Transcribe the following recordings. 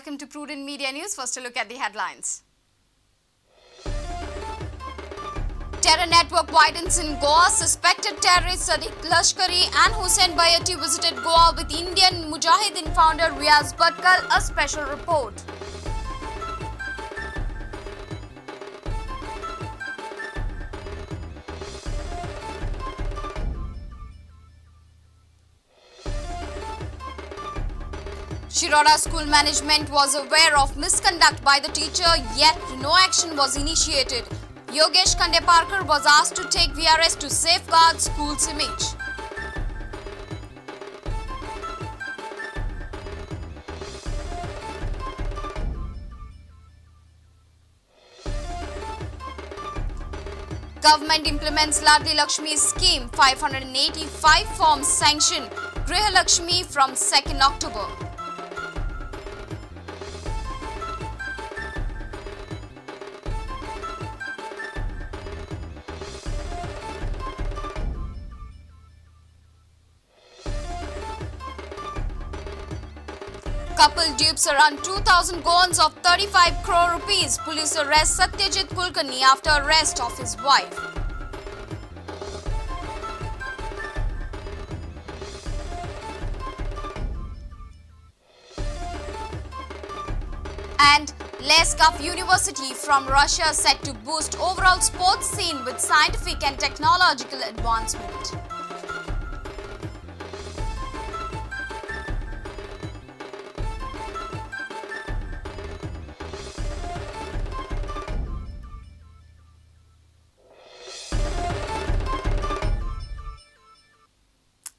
Welcome to Prudent Media News. First, a look at the headlines. Terror network widens in Goa. Suspected terrorists Sadiq Lashkari and Hussain Bayati visited Goa with Indian Mujahideen founder Riyaz Bhatkal. A special report. Shiroda school management was aware of misconduct by the teacher, yet no action was initiated. Yogesh Khandeparkar was asked to take VRS to safeguard school's image. Government implements Ladli Lakshmi scheme, 585 forms sanction. Griha Lakshmi from 2nd October. Couple dupes around 2,000 Goans of 35 crore rupees. Police arrest Satyajit Kulkarni after arrest of his wife. And Leskov University from Russia set to boost overall sports scene with scientific and technological advancement.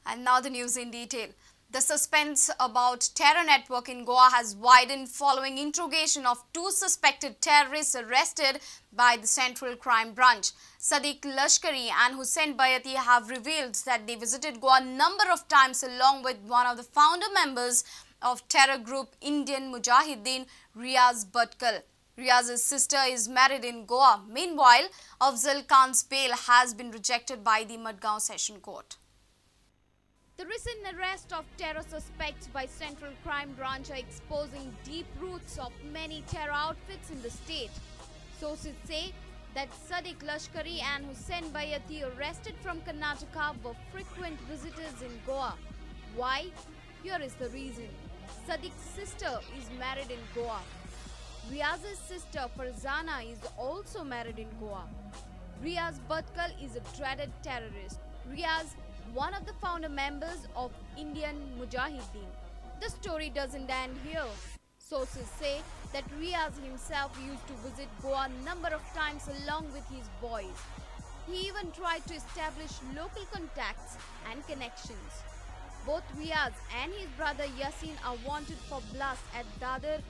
And now the news in detail. The suspense about terror network in Goa has widened following interrogation of two suspected terrorists arrested by the Central Crime Branch. Sadiq Lashkari and Hussain Bayati have revealed that they visited Goa a number of times along with one of the founder members of terror group Indian Mujahideen, Riyaz Bhatkal. Riyaz's sister is married in Goa. Meanwhile, Afzal Khan's bail has been rejected by the Madgaon Session Court. The recent arrest of terror suspects by Central Crime Branch are exposing deep roots of many terror outfits in the state. Sources say that Sadiq Lashkari and Hussain Bayati arrested from Karnataka were frequent visitors in Goa. Why? Here is the reason. Sadiq's sister is married in Goa. Riyaz's sister Farzana is also married in Goa. Riyaz Bhatkal is a dreaded terrorist. Riyaz, one of the founder members of Indian Mujahideen. The story doesn't end here. Sources say that Riyaz himself used to visit Goa a number of times along with his boys. He even tried to establish local contacts and connections. Both Riyaz and his brother Yasin are wanted for blasts at Dadar,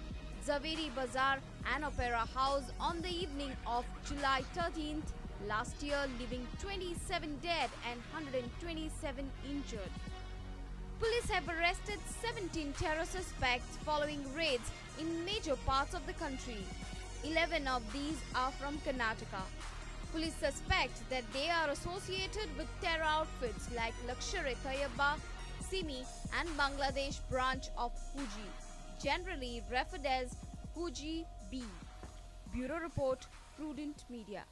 Zaveri Bazaar and Opera House on the evening of July 13th last year, leaving 27 dead and 127 injured. Police have arrested 17 terror suspects following raids in major parts of the country. 11 of these are from Karnataka. Police suspect that they are associated with terror outfits like Lashkar-e-Taiba, Simi and Bangladesh branch of Huji, generally referred as Huji B. Bureau Report, Prudent Media.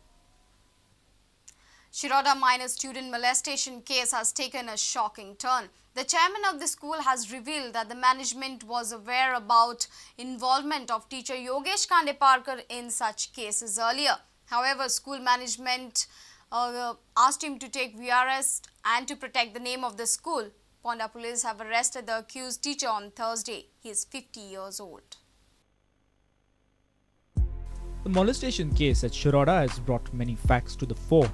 Shiroda minor student molestation case has taken a shocking turn. The chairman of the school has revealed that the management was aware about involvement of teacher Yogesh Khandeparkar in such cases earlier. However, school management asked him to take VRS and to protect the name of the school. Ponda police have arrested the accused teacher on Thursday. He is 50 years old. The molestation case at Shiroda has brought many facts to the fore.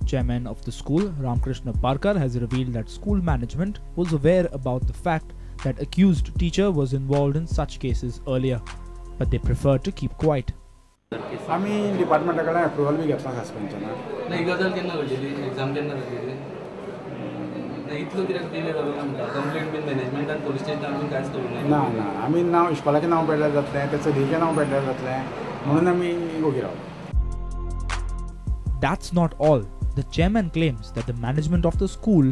Chairman of the school, Ramkrishna Parkar, has revealed that school management was aware about the fact that accused teacher was involved in such cases earlier, but they preferred to keep quiet. आमी डिपार्टमेंटा कडल्यान approval बी घेतला सस्पेन्शनाक. ना ही गजाल केन्ना घडलेली, exam केन्ना घडलेली ना इतलो कित्याक डिले जालो काय म्हणटा? कंप्लेंट बीन मॅनेजमेंटान पोलीस स्टेशनान बीन कांयच करूंक ना ना आमी नांव इस्कॉलाचें नांव पेडल्यार जातलें, त्या चलयेचें नांव पेडल्यार जातलें म्हणून आमी ओगी रावले. That's not all. The chairman claims that the management of the school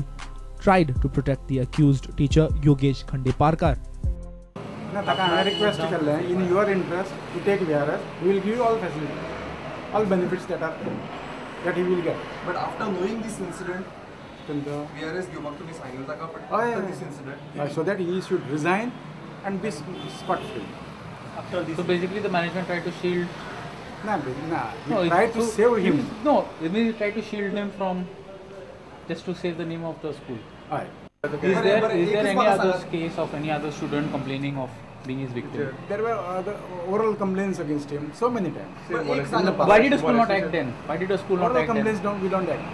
tried to protect the accused teacher Yogesh Khandeparkar. ना, ताका हांवें रिक्वेस्ट केल्लें, in your interest to take VRS, we will give all facility, all benefits that are that he will get. But after knowing this incident, VRS घेवपाक तुमी सांगिल्लें ताका, but after this incident, so that he should resign and be scot free. So basically the management tried to shield. No, we tried to save him. No, we tried to shield him from, just to save the name of the school. Right. Is there any other case of any other student complaining of being his victim? There were other oral complaints against him so many times. Why did the school not act then? Why did the school not act then? Oral complaints we don't act.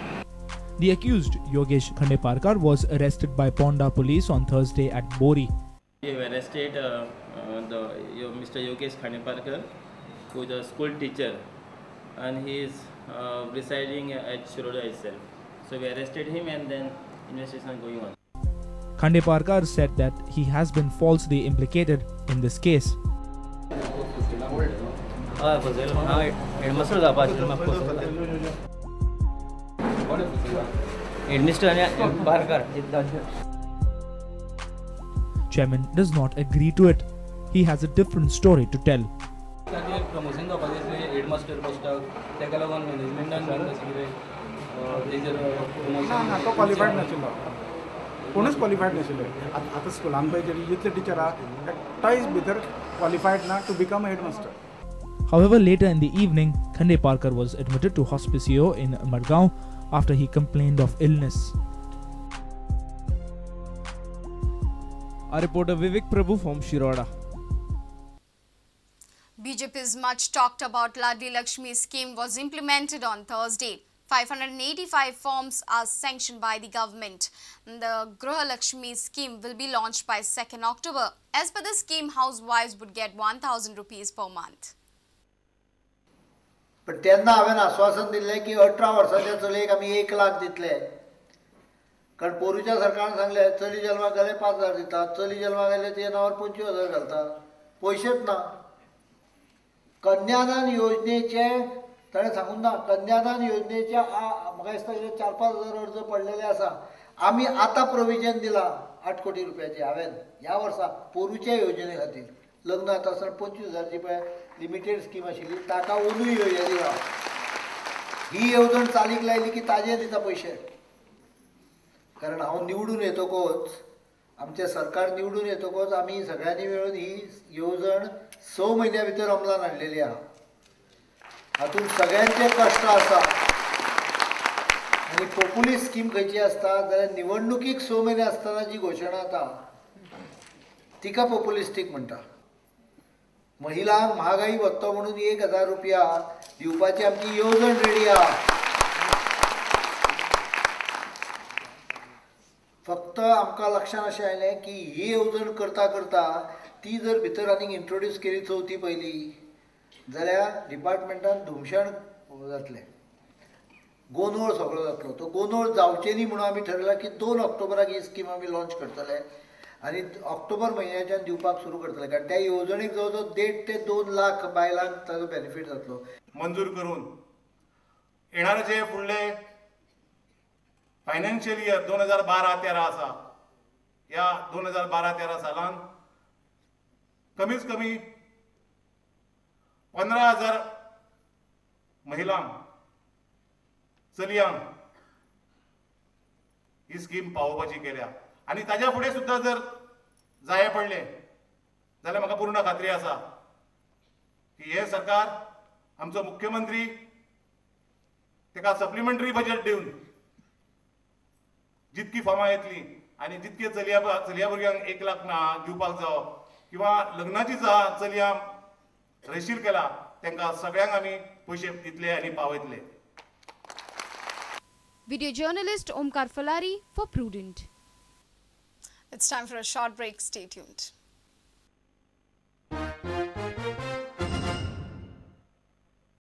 The accused, Yogesh Khandeparkar, was arrested by Ponda police on Thursday at Bori. We have arrested Mr. Yogesh Khandeparkar, who is a school teacher, and he is residing at Shiroda itself. So we arrested him and then investigation going on. Khandeparkar said that he has been falsely implicated in this case. Chairman does not agree to it. He has a different story to tell. Promotion जावपाचें headmaster पोस्टाक ताका लागून मॅनेजमेंटान अशें कितें तेजेर ना, तो qualified नाशिल्लो, कोणूच क्वॉलिफायड नाशिल्ले. आतां स्कुलान पळय जितले टिचर आहा एकटायच भितर क्वॉलिफायड ना to become headmaster. However, later in the evening, Khandeparkar was admitted to Hospicio in Madgaon after he complained of illness. Our reporter Vivek Prabhu from Shiroda. BJP's much talked about Ladli Lakshmi scheme was implemented on Thursday. 585 forms are sanctioned by the government. The Gruha Lakshmi scheme will be launched by 2nd October. As per the scheme, housewives would get 1,000 rupees per month. पण तेन्ना हांवें आश्वासन दिल्लें की 18 वर्साच्या चलयेक आमी 1 लाख दितले, कारण पोरूच्या सरकारान सांगलें चली जल्माक घाले 5,000 दितात, चली जल्माक घाले तिच्या नांवार 25,000 घालतात, पयशेच ना. कन्यादान योजनेचे ताणें सांगून ना, कन्यादान योजनेचे म्हाका दिसता 4-5 हजार अर्ज पडलेले आसा. आमी आतां प्रोविजन दिलां 8 कोटी रुपयाचें हांवें ह्या वर्सा पोरूच्या योजने खातीर. लग्न जाता आसतना 25,000ची पळय लिमिटेड स्कीम आशिल्ली, ताका अंदूय येवजण दिला. ही येवजण चालीक लायली की ताजे दिता पयशे, कारण हांव निवडून येतकच, आमचें सरकार निवडून येतकच आमी सगळ्यांनी मेळून ही येवजण 6 म्हयन्या भितर अंमलान हाडलेली आहा. हातूंत सगळ्यांचे कश्ट आसा. आनी पोपुलिस्ट स्कीम खंयची आसता जाल्यार निवडणुकीक 6 म्हयने आसतना जी घोशणा जाता तिका पोपुलिस्टीक म्हणटा. महिलांक महागाई भत्तो म्हणून 1,000 रुपया दिवपाची आमची येवजण रेडी आहा. फक्त आमकां लक्षांत अशें आयलें की ही येवजण करता करता ती जर भितर आनीक इंट्रोड्यूस केली चवथी पयली जाल्यार डिपार्टमेंटान धुमशण जातलें, गोंदळ सगळो जातलो. तो गोंदळ जावचे न्ही म्हणून आमी ठरयलां की 2 ऑक्टोबराक ही स्कीम आमी लॉंच करतले आनी ऑक्टोबर म्हयन्याच्यान दिवपाक सुरू करतले, कारण त्या येवजणेक जवळ जवळ 1.5 ते 2 लाख बायलांक ताजो बेनिफीट जातलो. मंजूर करून येणारे जे फुडले फायनान्शियल इयर 2012-13 आसा, ह्या 2012-13 सालान कमीत कमी 15,000 महिलांक चलयांक ही स्कीम पावोवपाची केल्या. आनी ताज्या फुडें सुद्दां जर जाय पडलें जाल्यार म्हाका पूर्ण खात्री आसा की हें सरकार, आमचो मुख्यमंत्री ताका सप्लिमेंटरी बजेट दिवन जितकी फॉर्मां येतली आनी जितके चलया भुरग्यांक 1 लाख दिवपाक जावो किंवा लग्नाची चलयांक रेशीर केला तांकां सगळ्यांक आमी पयशे दितले आनी पावयतले. Video journalist Omkar Falari for Prudent. It's time for a short break. Stay tuned.